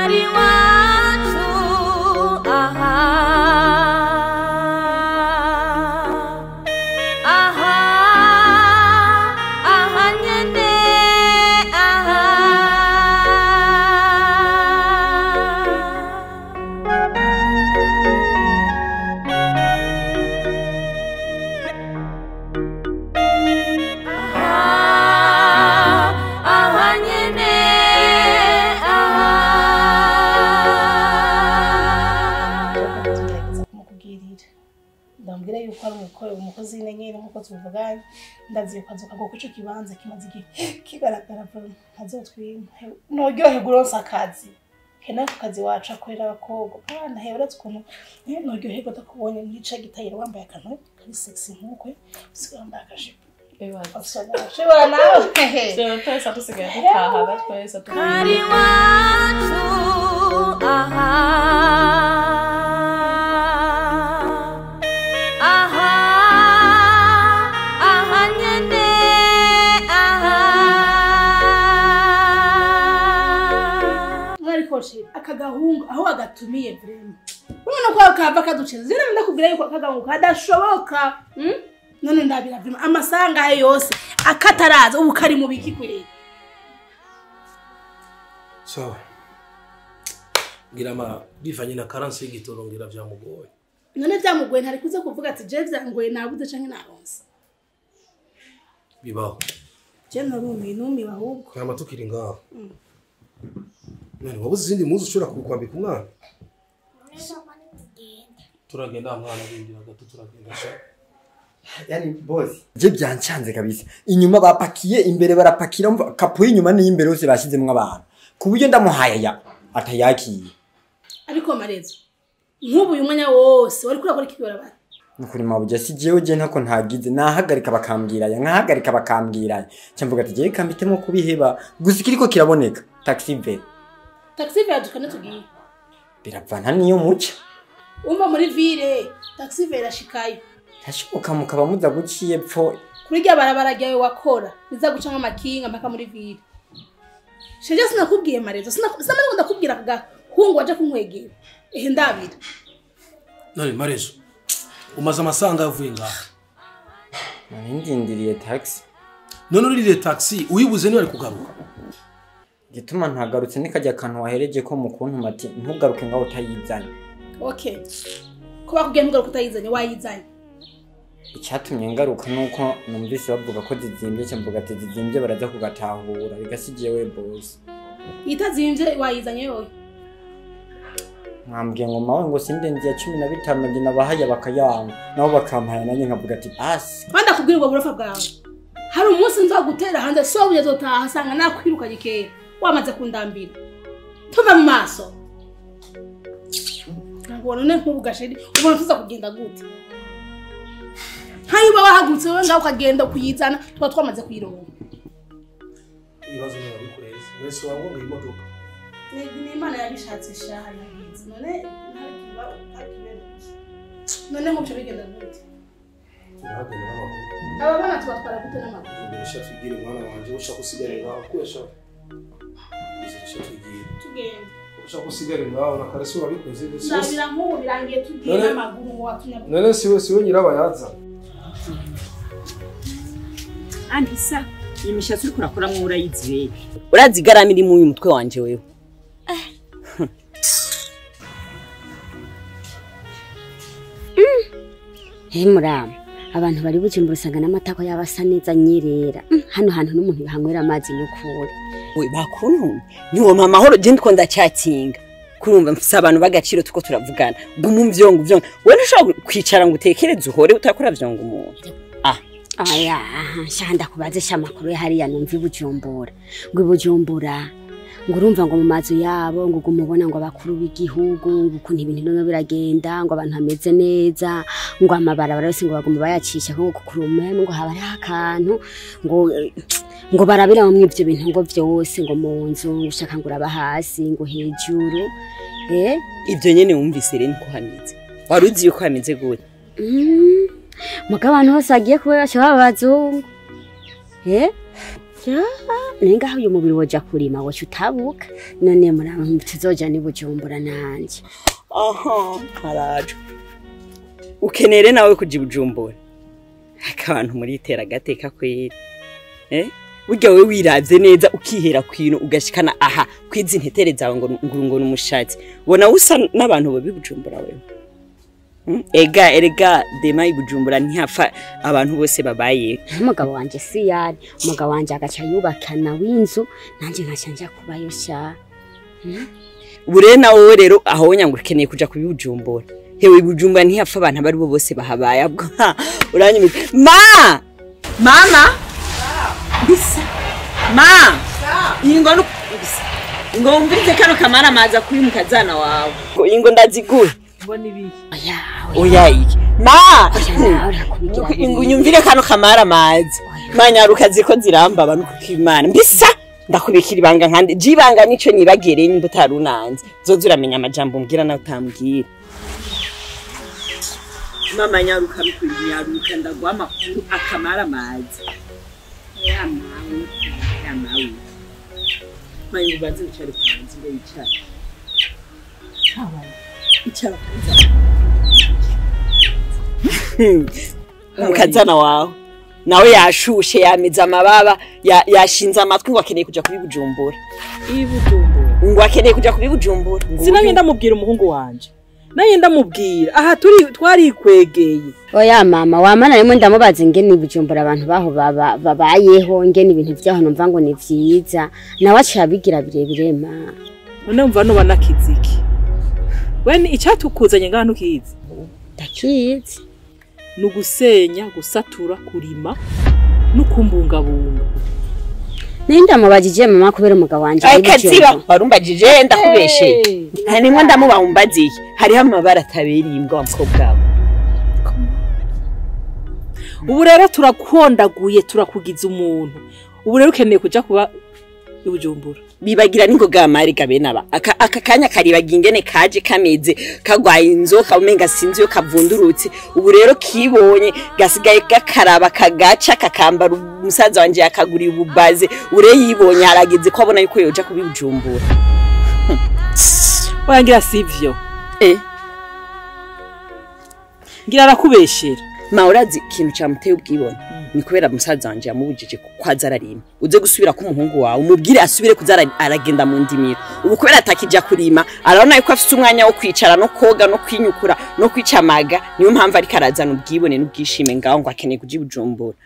Kari wacu aha aha aha nyene aha. Aha nyene aha. Tugerageza kumukubwirira, ndamubwira yuko ari umukozi w'inyenyeri nk'uko tubivuganye. Ndazi yuko azoka kuko ico kibanza kimaze igihe kigaragara, ntazotwima. Noryoherwa uronse akazi kena ako kazi wacu akorera abakobwa abana. Hewe, uretse ukuntu noryoherwa ndakubonye muri ca gitayiro wambaye akantu kari sexy nk'ukwe, usigaye wambaye akajipo ushobora nawe. Twese dusigaye dutaha twese. Kari wacu aha aha aha nyene aha. Mwariko chéri, aka gahungu aho wagatumiye, vraiment urabona ko kava kaduceza. Zero, ndakubwira yuko aka gahungu kadashoboka, None ndabira vraiment amasanga ayo yose akataraza, ubu kari mu biki kweri? Sawa, ngira ma bivanye na carence y'igitoro, ngira vyamugoye. None vyamugoye, ntari kuza kuvuga ati je vyangoye, nabuze canke naronse? Bibaho. Je narumiye, numiwe ahubwo. Nkama tukiri ngaho, none wabuze izindi mpuzu ushobora kukwambika umwana? Turagenda mwana, bindira gato, turagenda sha. Yani boss, je byancanze kabisa. Inyuma bapakiye, imbere barapakira, umva capot y'inyuma n'iyimbere yose bashyizemwo abantu, ku buryo ndamuhaye ya atayakiye. Ariko Marezo, nk'ubu uyu mwanya wose wari kurakora iki barabara? Nukuri mabuja, si jewe, je ntako ntagize, nahagarika bakambwira ya, nkahagarika bakambwira ya, mvuga ati jewe kambitemo kubiheba. Gusa ikiriko kiraboneka, taxi V. Taxi V tukane tugiye. Biravana niyo muca. Umva, muri ville taxi V irashikayo. Ntashoboka mukaba muza guciye epfo. Kuri rya barabara ryawe wakora riza gucamo amakinga mpaka muri ville. Sheje, sinakubwiye Marezo, sinamaze ndakubwira agahungu waje kunkwegera? Ehe, ndabira. None Marezo, umaze amasanga yavuye ngaha? Nari ndindiriye taxi. None uririye taxi uyibuze niyo ari kugaruka? Gituma ntagarutse ni kajya kantu wahereje ko mu kuntuma ati ntugaruke ngaho utayizanye. Okay, ko bakubwiye ntugaruke utayizanye, wayizanye? Icyatumye ngaruka nuko numvise bavuga ko zizimbye, cyo mvuga ati zizimbye baraza kugatahura, bigasigiye we boss. Itazimvye wayizanye yoyo? Mwambwiye ngo mawe ngo sindenze ya 15, nge nabahaya bakayanga, nabo bakampaya, nanjye nkavuga ati basi. Kandi akubwira ubwo burofa bwawe, hari umunsi nzagutera hanze, so uzotaha asanga nakwirukanye kera, wamaze kundambira. Tuva mu maso ngo none nk'ubu gasheri, ubona tuza kugenda gute? Nkayo uba wahagurutse wowe ngaho ukagenda kuyizana, tuba twamaze kuyironka. Ibibazo ntibabikureze mwese wangonga imodoka. Ni Imana yabishatse shaha, yabizi. None ntakiba ntakibera, none nk'uco bigenda gute? Turahagenda n'amaguru. Aba bana tubatwara gute n'amaguru? Imbere sha, twigire mwana wanje, ushaka usigare ngaho kwesha, sha twigire. Tugende. Ushaka usigare ngaho na karesi wabikoze. Ndabira nk'ubu birangiye tugiye n'amaguru ngo watunyabuze. None siwe nyirabayaza. Anisa, iyi mishatsi uriko urakoramwo urayizi wewe? Urazi igarama iri mu uyu mutwe wanje wewe? He murama, abantu bari Bujumbura usanga n'amatako yaba asa neza nyerera. Hano hantu n'umuntu yohanywera amazi n'ukuri. We bakuntu ntiwompa amahoro, je ndiko ndacyakinga kurumva mfise abantu b'agaciro tuko turavugana, guma umvyonga uvyonga. Wewe ntushobora kwicara ngo utekereze uhore utakora vyonga umuntu. Ah. Aya, sha ndakubaze sha, amakuru ya hariya numva i Bujumbura, ngo i Bujumbura ngo urumva ngo mu mazu yabo ngo uguma ubona ngo abakuru b'igihugu, ngo ukuntu ibintu bimwe biragenda, ngo abantu bameze neza, ngo amabarabara yose ngo baguma bayacisha ngo kukurume, ngo haba hariho akantu ngo barabiramo ivyo bintu, ngo vyose ngo mu nzu ngo ushaka ngo uraba hasi ngo hejuru. Ivyo nyene wumvise rero niko hameze. Wari uzi yuko hameze gute? Muga abantu bose bagiye kuba baca baba abazungu. Ya. Nenga uyu mubiri woja kurima woca utabuka none muraba tuzoja ni Bujumbura nanje. Aha, haraje. Ukenere nawe kuja Bujumbura. Akabantu muri itera gateka kwera. Burya wewe wiravye neza ukihera kwino ugashikana aha kwizi ntetere zawe ngo ngo numushatsi. Ubona usa n'abantu babi Bujumbura wewe. Ega erega dema ibujumbura ntihapfa abantu bose babaye. Umugabo wanje si yari, umugabo wanje agaca yubakana w'inzu nanje nkaca nja kubayo sha. Ubu rero nawe rero aho ngo ukeneye kuja kubibujumbura. Hewe ibujumbura ntihapfa abantu abari bo bose bahabaye abwo. Uranyumva. Ma! Mama! Bisa. Ma! Ingo bisa. Ngo umvirize kano kamara maza kuri mukazana wawe. Ingo ndazigura. Oya, oya iki. Ma! Ingo unyumvire kano kamara mazi. Manyaruka ziko ziramba abantu kukimana. Mbisa ndakubikira ibanga nkande. Jibanga nico nibagereye nimba utarunanze. Zoza uramenya amajambo umbwira nawe utambwira. Mama nyaruka bikunyaruka ndagwa amakuru akamara mazi. Ya mawe, ya mawe. Manyu banze wicare kwanze ngo wicare. Icara kwanza. Mukazana wawe nawe yashushe yamize amababa yashinze amatwi ngo akeneye kuja kubibujumbura. Ibujumbura. Ngo akeneye kuja kubibujumbura. Sinanye ndamubwira umuhungu wanje. Naye ndamubwira aha turi twarikwegeye. Oya mama wamana rimwe ndamubaza ingene Bujumbura abantu baho babayeho ingene ibintu vyaho numva ngo ni vyiza nawe aciye abigira birebire ma. None umva no banakiziki. Weni icatukuzanye ngaha ntukizi? Ndakizi. Nugusenya, gusatura, kurima no kumbungabunga. Naye ndamubajije mama kubera umugabo wanje ari Bujumbura. Warumbajije ndakubesheye. Nta nimwe ndamubambaziye. Hariho amabara atabereye imbwa mukobwa. Ubu rero turakondaguye turakugiza umuntu. Ubu rero ukeneye kuja kuba Bujumbura. Bibagira ningoga amari gabe naba. Aka kanya karibagira ingene kaje kameze kagwaye inzoka umenga sinzi yo kavundurutse. Ubu rero kibonye gasigaye gakaraba kagaca kakambara umusaza wanje yakaguriye ububaze. Ure yibonye harageze ko abona yuko yoja kubibujumbura. Oya ngira sivyo. Ngira arakubeshera. Ma urazi ikintu cyamuteye ubwibone. Ni kubera musaza wanje yamubujije kwaza ararima. Uze gusubira ku muhungu wawe umubwire asubire kuza aragenda mu ndimiro. Ubu kubera atakija kurima arabona yuko afite umwanya wo kwicara no koga no kwinyukura no kwicamaga niyo mpamvu ariko arazana ubwibone n'ubwishime ngaho ngo akeneye kuja Bujumbura.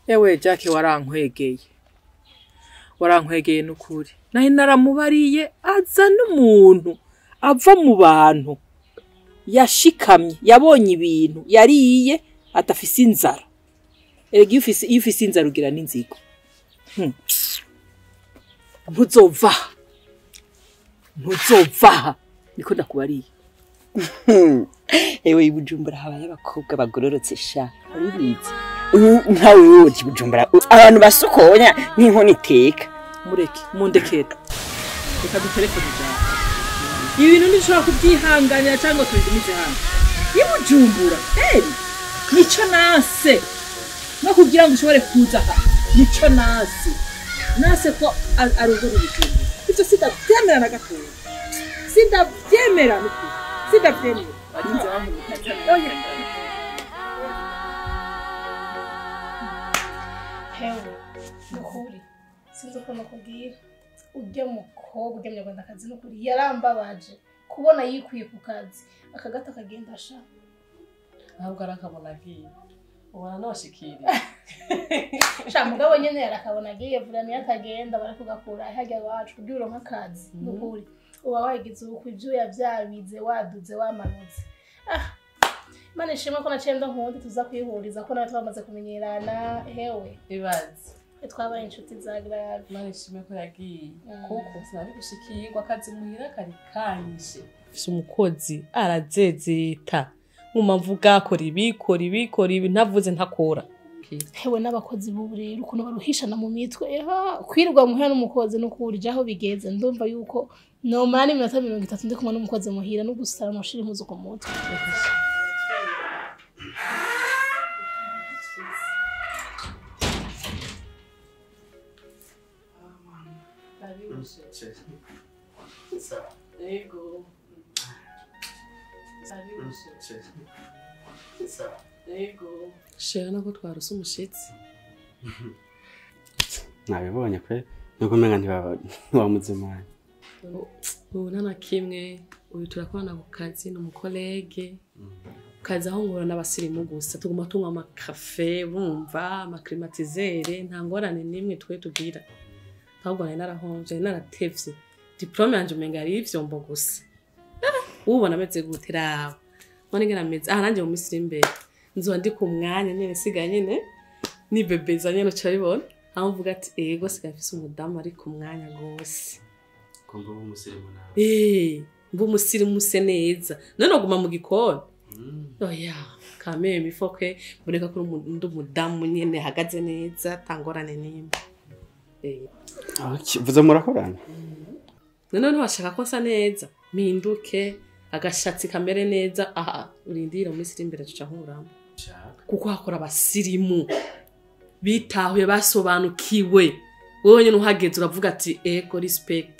Ewe Jackie warankwegeye. Warankwegeye n'ukuri. Nahe naramubariye aza n'umuntu ava mu bantu yashikamye yabonye ibintu yariye atafise inzara. Erega iyo ufise inzara ugira n'inzigo. Ntuzova. Ntuzova. Niko ndakubariye. Ewe Bujumbura habaye abakobwa bagororotse sha. Ubizi. Nkawe woje Bujumbura abantu basukonya n'inkono iteka. Mureke mundekere. Reka dutelefone cyane. Ibintu ndishobora kubyihanganira cyangwa tubigumize hano. Ibujumbura, nico nase. No kugira ngo ushobore kuza aha. Nico nase. Nase ko aruguru Bujumbura. Ivyo sindavyemera na gatoya. Sindavyemera nuko. Sindavyemera. Hewe, nukuri. Sinzi uko nakubwira. Ujya mukobwa ujya munyarwandakazi nukuri yarambabaje kubona yikwiye ku kazi akagata akagenda sha. Ahubwo arakabona agiye. Ubona noshikiriye. Sha mugabo nyene yarakabona agiye vura niyo atagenda barakugakura hajya iwacu kugira uronke akazi nukuri. Uba wagize ubukwe ivyuya vyabize waduze wamanutse. Imana ishimwe ko naciye nkundi tuza kwihuriza ko nawe twamaze kumenyerana hewe. Ibaze. Twabaye inshuti za Grave. Imana ishimwe ko yagiye. Kuko sinari gushikirwa akazi muhira kari kanyishe. Mfise umukozi arazezeta. Nkuma mvuga akora ibi kora ibi kora ibi ntavuze ntakora. Hewe n'abakozi b'ubu rero ukuntu baruhishana mu mitwe kwirirwa muhira n'umukozi no kurya aho bigeze ndumva yuko nomara n'iminota 30 ndi kumwe n'umukozi muhira no gusara noshira impuzu ku mutwe. Sawa. Yego. Karibu chéri. Sawa. Yego. Chéri nako twaruse umushitsi. Nabibonye kwe nuko umenga ntiwamuzimanye. Ubu nta na kimwe, uyu turakorana ku kazi ni umukolege. Kazi aho ngora n'abasirimu gusa tuguma tunywa amakafe bumva amaklimatizere nta ngorane n'imwe twe tugira. Ahubwo nari narahomvye naratevye. Diplome yanje umenga ari ivyombo gusa. Ubona ameze gute raba. None ngena ameze aha nanje mu minsi iri imbere. Nzoba ndi ku mwanya nyene sigaye nyene nibebeza nyene uca bibona. Aho mvuga ati ego sigaye mfise umudamu ari ku mwanya gose. Kumva uba umusirimu nawe. Mba umusirimu use neza. None noguma mu gikoni. Oya, kameme ifoke mboneka ko ndi umudamu nyene ahagaze neza atangorane n'imwe. Vuze murakorana? None ntiwashaka ko nsa neza mpinduke agashatsi kamere neza aha urindira mu minsi iri imbere tuca nkuramo. Kuko hakora abasirimu bitahuye basobanukiwe. Wowe nyene uhageze uravuga ati ego respect.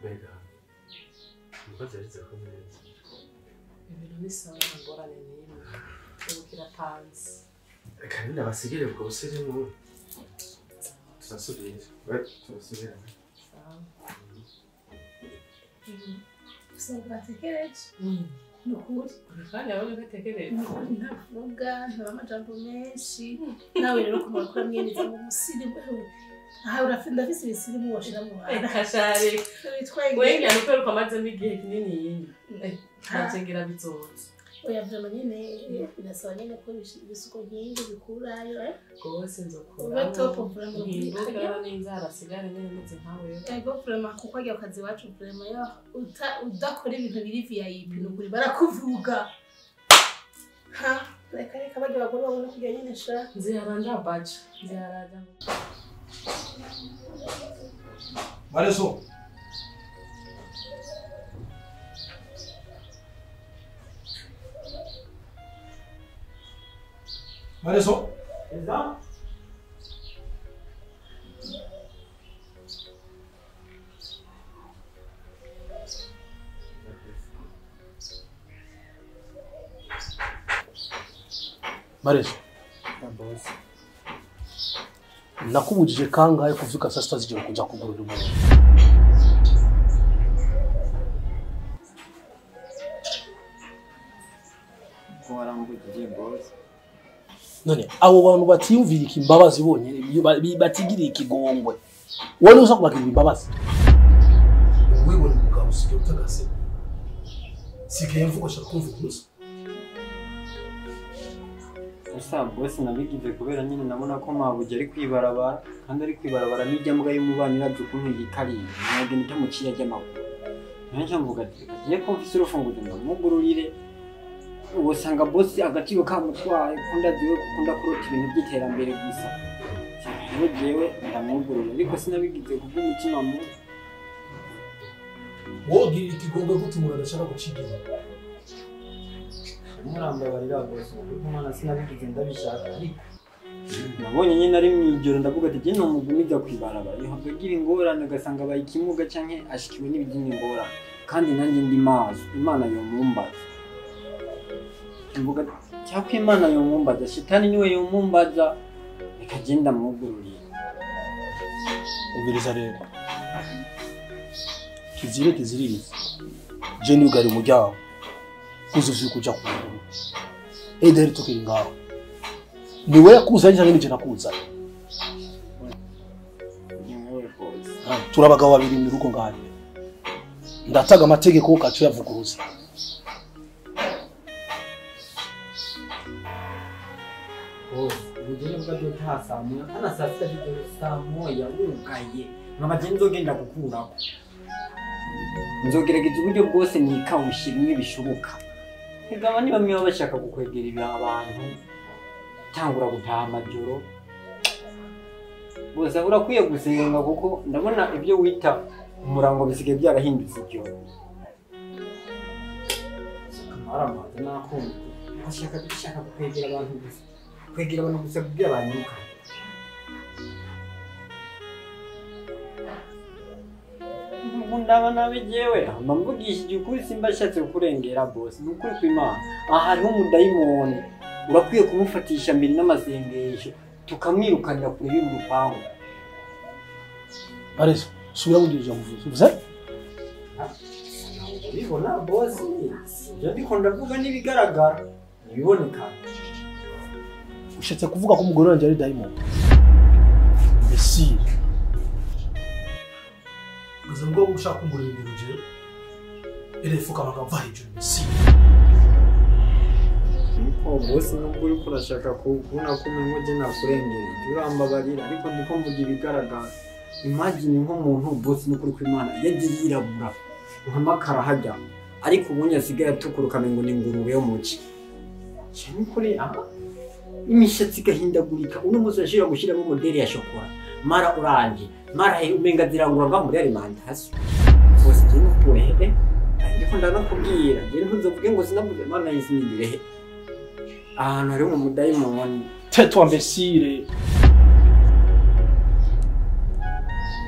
Mbega umukozi yarize ko neza. Ibintu ni sawa nta ngorane n'imwe. Ubu kirapanze. Reka nyine basigire ubwo busirimu. Turasubira. Turasubira. Usanga batekereje. Ni ukuri. Kandi abone batekereje. Ni ukuri ntavuga, ntaba amajambo menshi. Nawe rero ukuntu wakora mwene ngo umusirimu. Aha ndafise ibisirimu woshira mu bantu. Reka shari. Witwaye Wenga nuko amazemo igihe kinini yindi. Nanje ngira bizoza. Oya vraiment nyene birasaba nyene ko ibisuko nk'ibyo bikurayo Gose nzokura. Ube top vraiment. Mpinduka n'inzara sigare nyene meze nkawe. Ego vraiment kuko ajya ku kazi iwacu vraiment yo udakora ibintu biri VIP nukuri barakuvuga. Ha reka reka bajya bagore babona kujya nyene sha. Nzihara baje. Nzihara. Mareso. Mareso. Eza? Mareso. Boss. Nakubujije kangahe kuvyuka saa sita z'ijoro kuja kugurura umuntu. Ko warambujije boss. None abo bantu batiyumvira imbabazi bonyene batigiriye ikigongwe. Wowe uza kubagirira imbabazi. Wibona umugabo usigaye utagase. Sigaye mvugo shaka kumva ukuntu. Gusa boss nabigize kubera nyine nabona ko mabuja ari kwibarabara kandi ari kwibarabara n'ijya mbwa y'umubanyi irazi ukuntu yikariye nagenda itamuciye ajya amaguru. Nanje mvuga ati reka ko mfise urufunguzo ndamugururire. Usanga boss agaciro kamutwaye kunda diwe kukunda kurota ibintu by'iterambere gusa. Rero jewe ndamugururira ariko sinabigize kubw'umutima mubi. Wogira ikigongwe gute umuntu adashaka gucigira? Murambabarira boss kuko mwana sinabigize ndabishaka ariko nabonye nyine ari mwijoro ndavuga ati jye nomugumiza kwibarabara yohava agira ingorane ugasanga abaye ikimuga canke ashikiwe n'ibigina ingorane kandi nanjye ndi maso Imana yomumbaza. Mvuga cyako Imana yomumbaza shitani niwe yomumbaza reka jye ndamugururira. Umviriza rero kizire kiziririza je nugari umuryango uzuvuye kuja kugura ederi tukiri ngaho niwe yakuzanye cyangwa nije nakuzanye? Turi abagabo babiri mu rugo ngaho ndataga amategeko ukaca uyavuguruza. Ubugeni bwa saa moya kana saa sita z'ijoro saa moya wugaye nkaba nzogenda gukurako nzogerageza uburyo bwose nikawushe bimwe bishoboka. Ega ni bamwe baba bashaka kukwegera ibi abantu tangura gutaha amajoro bose urakwiye gusenga kuko ndabona ibyo wita umurango bisigaye byarahindutse ibyo. Kamaramaza nakumva bashaka kukwegera abantu gusa. Kwegera abantu gusa kugira banyuka. Nubwo nabi jewe mba mvugishije ukuri simba nshatse kukurengera boss. Ni ukuri kw'Imana. Aha hariho umudayimoni. Urakwiye kumufatisha mbere n'amasengesho tukamwirukanira kure y'urupangu. Arezo, subira mu gihe uvuze. Ubibona boss, je ndiko ndavuga n'ibigaragara, nibiboneka. Ushatse kuvuga ko umugore wanje ari dayimoni. Messi. Ngo ushaka kungurira ibintu je. Erefuka bakava hejuru Messi. Niko boss nubwo uriko urashaka kubona ko umengo je nakurengera. Urambabarira ariko ndiko mvuga ibigaragara. Imagine nk'umuntu boss n'ukuri kw'Imana yagiye yirabura nkamakara hajya ariko ubundi asigaye atukuruka ngo ni ingurube yo muci. Cyane kuri aha imishatsi igahindagurika uno munsi ashira gushyiramo modeli ya shokora mara oranje mara umenga zirangura nga muri alimentation. Boss je n'ukuri he ndiko ndanakubwira je ntuzovuge ngo sinavuze Imana yisinigire he. Ahantu hari umudayimoni. Tais-toi imbécile.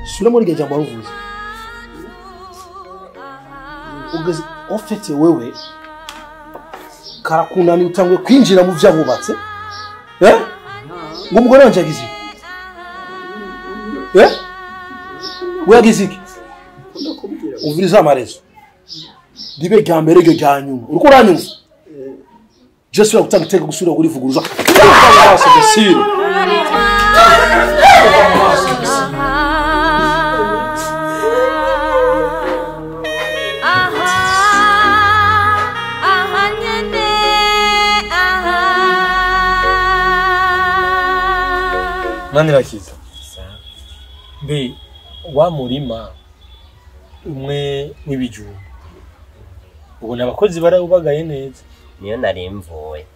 Subira muri iryo jambo waruvuze. Ugeze ofete wewe karakunani utangwe kwinjira mu vyabubatse. Eh? Ngo umugore wanje yagize iki? Eh? We yagize iki? Umviriza amarezo. Dibe rya mbere ryo rya nyuma. Uriko uranyumva? Je suis gutanga iteka gusubira kurivuguruza. Manirakiza. Mbe wa murima umwe w'ibijumba ubona abakozi barawubagaye neza. Niyo nari mvuye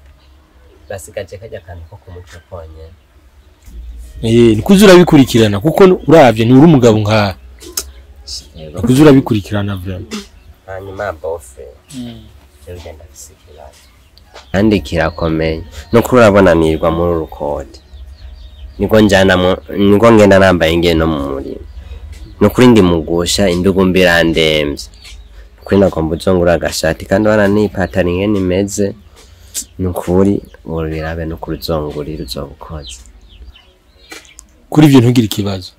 basigaje kajya kantu ko kumuco konyene. Nikuze urabikurikirana kuko uravye ni uri umugabo nka nikuze urabikurikirana vraiment. Hanyuma bofe je ugenda bisikiraje kandi kirakomeye no kurabona nirwa muri urukode niko njana niko ngenda nambaye ingeno mu murima no kuri ndi mugusha indugu mbirandemvye kuri nagomba uzongura agashati kandi waranipatara ingene imeze nukuri urirabe no kuruzongurira uzobukoze. Kuri ivyo ntugira ikibazo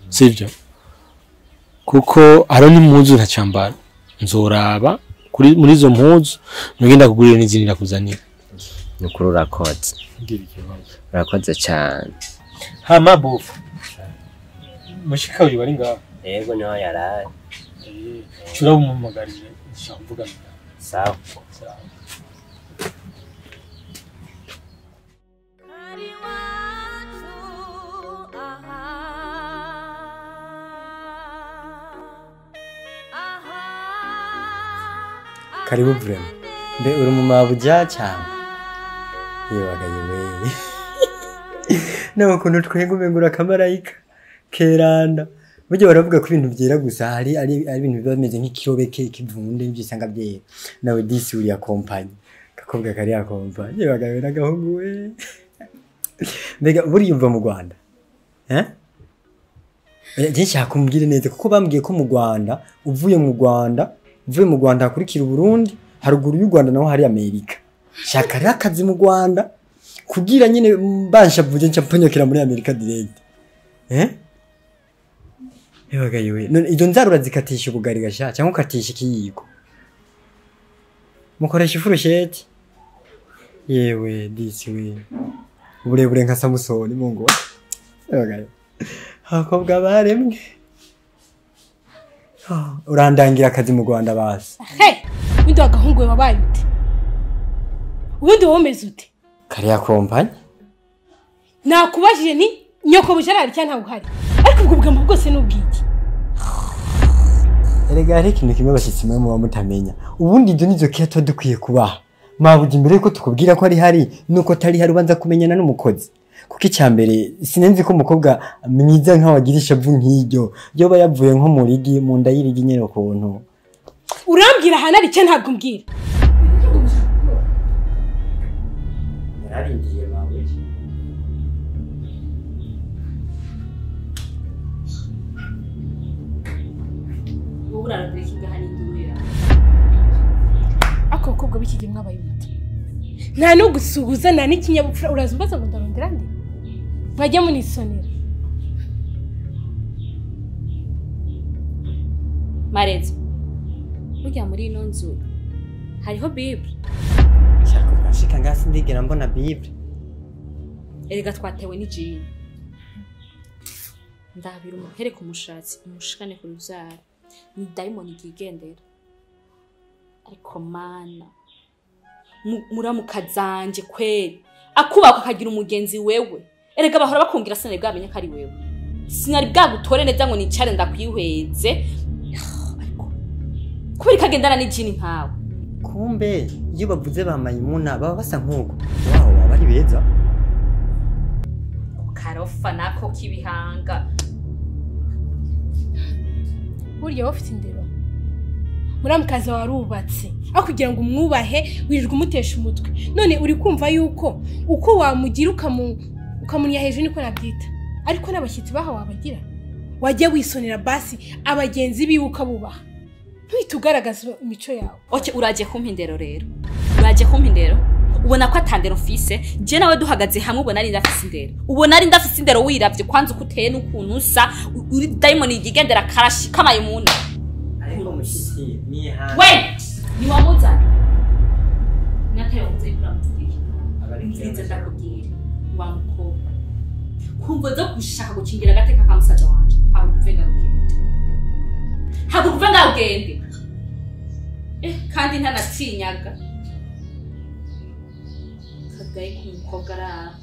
sivyo kuko haro n'impuzu ntacambara nzoraba kuri muri izo mpuzu nugenda kugurira n'izindi ndakuzanira. Nukuri urakoze. Ntugira ikibazo. Urakoze cyane. Hama bofu mushika uyu bari ngaho. Yego niho yaraye. Chura umumumagarire nshaka Sawa. Sawa. Karibu vrema. Mbe uri mu mabuja cyane. Yewe yewe. Nawe ukuntu twenga umengura akamarayika keranda. Burya baravuga ko ibintu byera gusa hari ari ibintu biba bimeze nk'ikirobeke kivunde n'ibyisanga byera. Nawe disi uri ya company. Gakobwa kari ya company. Yewe yewe n'agahungu we. Mbega buriyumva mu Rwanda? Eh? Je nshaka kumbwira neza kuko bambwiye ko mu Rwanda uvuye mu Rwanda uvuye mu Rwanda hakurikira Burundi haruguru y'u Rwanda naho hari Amerika. Shaka rero akazi mu Rwanda kugira nyine banshavuje nca mponyokera muri Amerika direct. Eh? Yewe yewe none izo nzara urazikatisha ubugari gasha cyangwa ukatisha ikiyiko. Mukoresha ifurusheti. Yewe disi we. Uburebure nka Samusoni mungu. Yewe abakobwa baremwe. Urandangira akazi mu Rwanda basi. Hey, undi wagahungu wabaye ute? Ubundi womeze ute? Kariya company. Nakubajije nti nyoko bujarari cyane ntabwo uhari. Ariko ubwo bugambo bwose n'ubwiki. Erega hari ikintu kimwe abashitsi mwe muba mutamenya. Ubundi ibyo nivyo kiya tuba dukwiye kubaha. Mabuja imbere ko tukubwira ko ari hari nuko tari hari ubanza kumenyana n'umukozi. Kuko icyambere sinenzi ko umukobwa mwiza nka wagira ishavu nk'iryo yoba yavuye nko mu rigi mu nda y'irigi nyene ukuntu. Urambwira ahantu ari cyo ntabwo umbwira. Nararindiye mabuja. Urarondera ikingaha n'indurira. Ako bakobwa b'iki gihe mwabaye umuti. Nta no gusuhuza nta n'ikinyabupfura, uraza umbaza ngo ndarondera nde? Mwajya munisonera. Marenzo, burya muri ino nzu hariho Bible. Shaka urashika ngaha sindigera mbona Bible. Erega twatewe n'ijini. Ndabira umuhere ku mushatsi, umushikane ku rubyaro. Ni dayimoni ryigendera. Ariko mana, muramukazanje kweri. Akubaka akagira umugenzi wewe. Erega bahora bakungira sinari bwamenye ko ari wewe. Sinari bwagutore neza ngo nicare ndakwihweze. Ariko kubera kagendana n'ijini nkawe. Kumbe iyo bavuze ba Mayimuna baba basa nkuko. Wow, baba ari beza. Karofa nako kibihanga. Burya ufite indero. Muramukazi warubatse. Aho kugira ngo umwubahe wirirwa umutesha umutwe. None uri kumva yuko uko wamugira ukamunya hejuru niko nabyita. Ariko n'abashyitsi baha wabagira. Wajya wisonera basi abagenzi biwe ukabubaha. Ntuhite ugaragaza imico yawe. Okay, uraje kumpa indero rero. Uraje kumpa indero. Ubona ko atandero mfise, je nawe duhagaze hamwe ubona ari ndafise indero. Ubona ari ndafise indero wiravye kwanza uko uteye n'ukuntu usa, uri dayimoni yigendera karashi k'amayimuna. Ariko mushiki ni ha. We, ni wamuzana. Nataye umuze kuramvugira. Nziza ndakubwira wa mukobwa. Kumva zo gushaka gukingira agateka ka musaza wanje. Hagukuvenga ugende. Hagukuvenga ugende. Kandi ntanatinyaga. Kagaye ku mukobwa ara.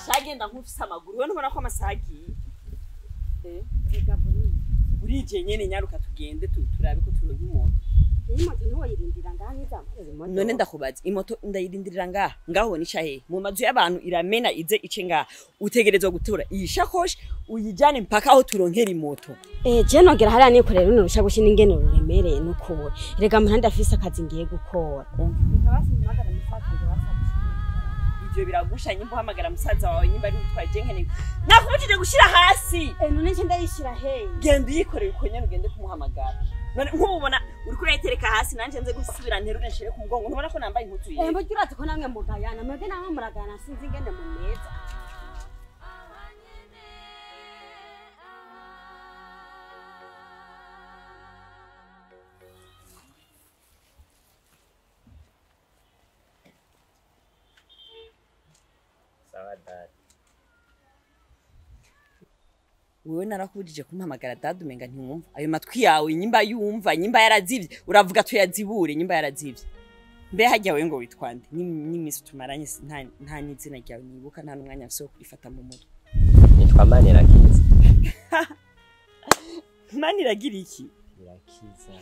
Shagenda nkufise amaguru we ntubona ko amasaha agiye. Burije nyene nyaruka tugende turabe ko turonka imoto. Imoto ntiwoyirindira ngaha nizamaze. None ndakubaza imoto ndayirindirira ngaha ngaho nica hehe? Mu mazu y'abantu iramena ize ice ngaha. Utegerezwa gutora iyi shakoshi uyijane mpaka aho turonkera imoto. Je nogera hariya nikorera runo rushakoshi n'ingene ruremereye n'ukuri. Erega muhanda ndafise akazi ngiye gukora. Ivyo biragusha nyimba uhamagara musaza wawe nyimba ari utwaye je nkeneye. Nakubujije gushira hasi. None nje ndayishira hehe? Genda uyikoreye uko nyene ugende kumuhamagara. None nk'ububona uriko urayitereka hasi nanje nze gusubira nterure nshire ku mugongo ntubona ko nambaye impuzu yera. Mburya urazi ko namwe mugayana, mwebwe namwe muragayana sinzi ingene mumeze. Wewe narakubujije kumpamagara dadu umenga ntiwumva. Ayo matwi yawe nyimba yumva, nyimba yarazivye, uravuga tuyazibure nyimba yarazivye. Mbe hajya wewe ngo witwande n'imisi tumaranye nta n'izina ryawe nibuka nta n'umwanya mfise wo kurifata mu mutwe. Nitwa Manirakiza. Maniragira iki? Irakiza.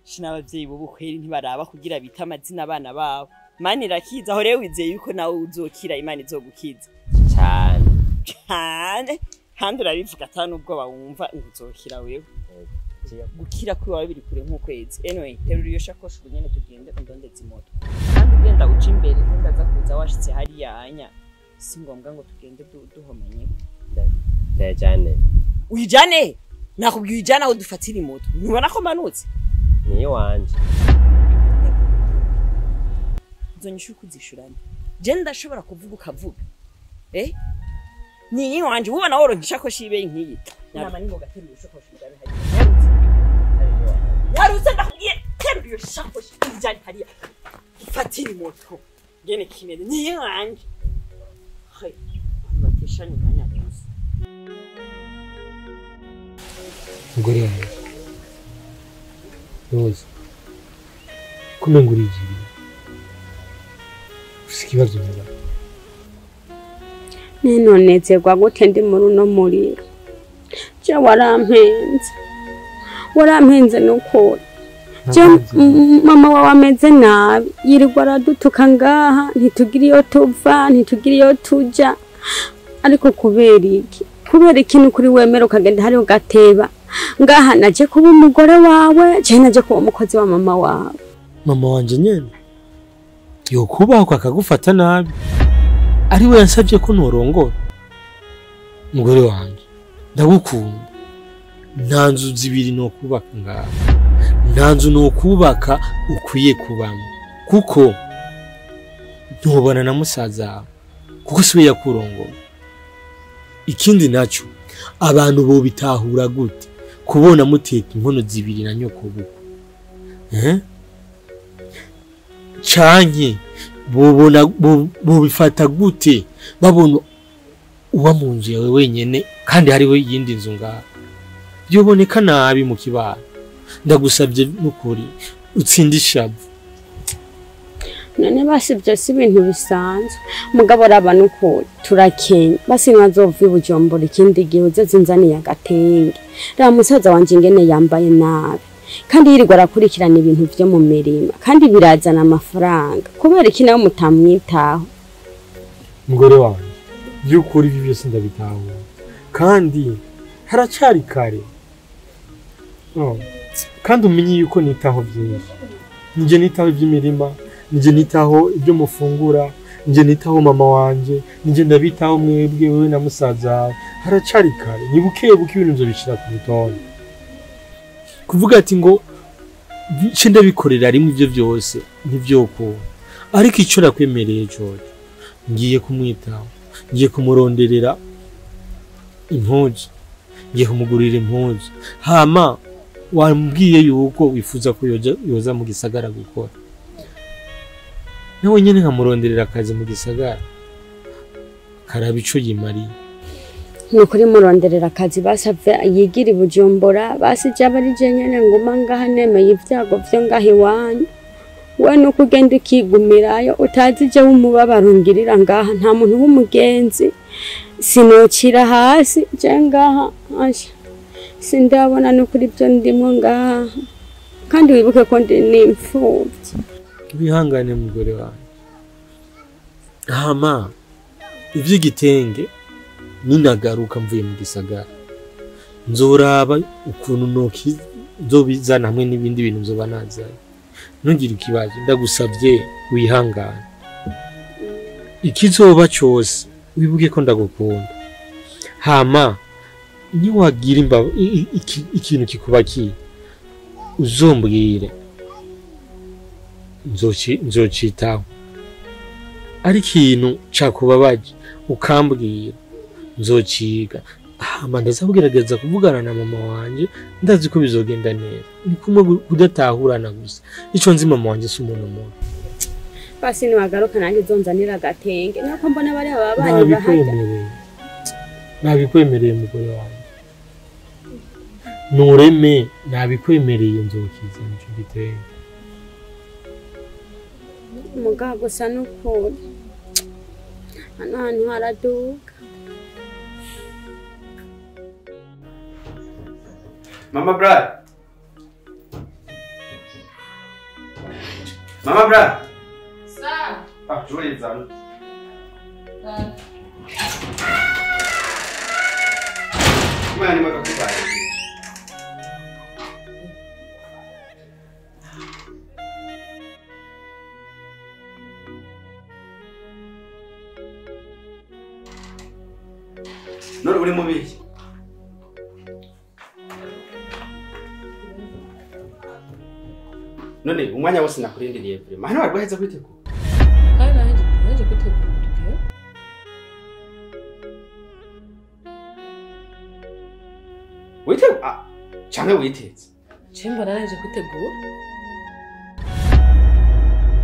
Shina abavyeyi bo bukweri ntibaraba kugira bita amazina abana babo. Manirakiza aho rero wizeye yuko nawe uzokira Imana izogukiza. Cyane. Cyane. Kandi urabivuga ata nubwo bawumva ngo uzokira wewe. Gukira kuri wawe biri kure nk'ukwezi. Anyway, terura iyo shakoshi ubu nyene tugende undondeze imoto. Kandi ugenda uca imbere ntundaza kuza washitse hariya anya. Si ngombwa ngo tugende duhomanye. Ndayajane. Uyijane? Nakubwiye uyijane aho dufatira imoto. Ntubona ko manutse? Niyo wanje. Nzonyisha ukuzishurana. Je ndashobora kuvuga ukavuga. Ni wanje ubona woronka ishakoshi ibe nkiyi. Nama ningo gaterura ishakoshi ijane hariya. Yarutse ndakubwiye terura iyo shakoshi ijane hariya. Ifatira imoto. Ngene kimeze ni wanje. Hey, bateshanye umwanya gusa. Mugore wanjye. Rose. Kumenga urijiriye. Ufise ikibazo nyuma. Ninonezerwa gute ndi muri uno muriro. Je warampenze. Warampenze nukuri. Je mama wawe ameze nabi, yirirwa aradutuka ngaha, ntitugira iyo tuva, ntitugira iyo tuja. Ariko kubera iki? Kubera ikintu kuri wemera ukagenda hari ugateba. Ngaha naje kuba umugore wawe, je naje kuba umukozi wa mama wawe. Mama wanje nyene yokubaho akagufata nabi, ari we yansabye ko norongora. Umugore wanje ndagukunda, nta nzu zibiri no kubaka ngaha, nta nzu no kubaka ukwiye kubamo, kuko ntubona na musaza kuko siwe yakurongora. Ikindi naco abantu bo bitahura gute kubona muteka inkono zibiri na nyoko buko canke bobona bobifata gute babona uba mu nzu yawe wenyene kandi hariho iyindi nzu ngaha, byoboneka nabi mu kibano. Ndagusabye nukuri utsinde ishavu. None basi ibyo si ibintu bisanzwe, mugabo araba nukuri turakenya. Basi ntazova i Bujumbura ikindi gihe uzozinzaniye agatenge. Raba musaza wanje ingene yambaye nabi, kandi yirirwa arakurikirana ibintu vyo mu mirima, kandi birazana amafaranga. Kubera iki nawe mutamwitaho? Mugore wanje by'ukuri ibi byose ndabitahura, kandi haracari kare. Kandi umenye yuko nitaho byinshi. Nije nitaho iby'imirima, nije nitaho ibyo mufungura, nije nitaho mama wanje, nije ndabitaho mwebwe wewe na musaza wawe. Haracari kare, ni buke buke ibintu nzobishira ku rutonde. Kuvuga ati ngo bice ndabikorera rimwe ibyo byose ntivyokunda, ariko ico nakwemereye cyo ngiye kumwitaho, ngiye kumuronderera impuzu, ngiye kumugurira impuzu. Hama wambwiye yuko wifuza ko yoza mu gisagara gukora, nawe nyene nkamuronderera akazi mu gisagara karaba ico yimariye. Nukuri muronderera akazi basavye yigira i Bujumbura, basi jaba ari je nyene nguma ngaha nemeye ivyago vyo ngaha iwanyu. We nuko ugenda ukigumirayo utazi je w'umubabaro ngirira ngaha, nta muntu w'umugenzi, sinocira hasi je ngaha asha sindabona nukuri ibyo ndimwo ngaha. Kandi wibuke ko ndi n'imfuvyi. Wihangane mugore wanjye. Hama ivy'igitenge ninagaruka mvuye mu gisagara nzoraba ukuntu noki nzobizana hamwe n'ibindi bintu nzoba nazanye. Ntugire ikibazo, ndagusabye wihangane. Ikizoba cyose wibuke ko ndagukunda. Hama niwagira ikintu kikubakiye uzombwire, nzocitaho. Ari ikintu cakubabaje ukambwira nzociga. Hama ndaza kugerageza kuvugana na mama wanje, ndazi ko bizogenda neza. Ni kumwe kudatahurana gusa, ico nzi mama wanje si umuntu mubi. Basi niwagaruka nanjye uzonzanira agatenge, nuko mbona bariya babanyi bahajya. Nabikwemereye mugore wanjye, nureme nabikwemereye nzokizana ico gitenge. Mugabo gusa nukuri hano hantu haraduka. Mama Brad. Mama Brad. Sa. Ah, Julie zan. Mani makakubaye. None uri mubiki? None umwanya wose nakurindiriye vrema. Hano warwaheza kwitegura. Kandi naje kwitegura tugiye. Witegura canke witetse? Cemba naraje kwitegura.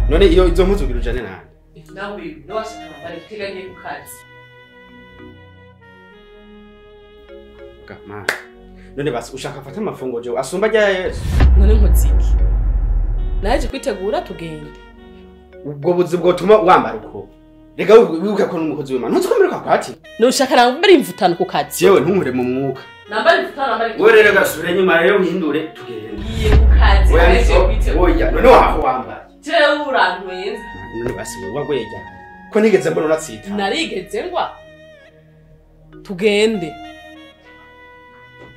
None iyo izo mpuzu ugira ujane nande? Nawe nowashaka bari guteganya ku kazi. Gamana. None basi ushaka fata amafungo je asumba rya Yesu. None nkoziki? Naje kwitegura tugende. Ubwo buzi bwotuma wambara uko. Rega wibuke ko n'umukozi w'Imana. Ntuzi ko mperuka kwati. Nushaka nambara imvutano ku kazi. Jewe ntunkure mu mwuka. Nambari mfutano nambari. Wewe rero gasubira inyuma rero uhindure tugende. Ngiye ku kazi. Oya, none waho wambaye. Jewe urantwenza. None basi wewe wagoye cyane. Ko nigeze mbona uratsita. Narigeze ngwa. Tugende.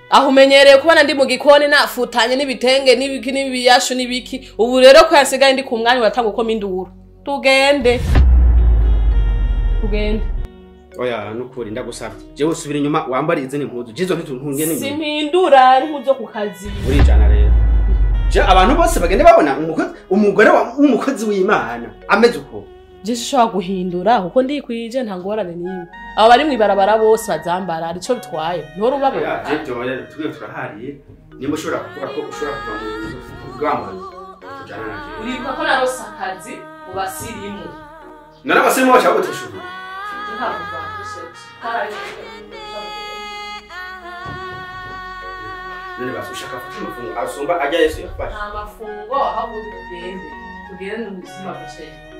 Aho umenyereye kubona ndi mu gikoni nafutanye n'ibitenge n'ibiki n'ibiyashu n'ibiki. Ubu rero ko yasigaye ndi ku mwanya uratanga uko mindura. Tugende. Tugende. Oya nukuri ndagusabye. Jewe usubira inyuma wambare izindi mpuzu. Jizo ntituntunge n'imwe. Simpindura ari mpuzu ku kazi. Urijana rero. Je abantu bose bagende babona umugore w'umukozi w'Imana ameze uko. Je sishobora guhindura kuko ndikwije nta ngorane n'imwe. Abo bari mwibarabara bose bazambara arico bitwaye. Ntore ubabona. Je byo rero tugiye turahariye. Nimba ushobora kuvuga ko ushobora kuva mu nzu bwambaye. Tujana naje. Uribuka ko narose akazi mu basirimu. None abasirimu bashaka gutesha ubu. None basi ushaka gufata amafungo asumba ajya Yesu yafashe. Nta mafungo ahubwo tugende. Tugende mu buzima bushya.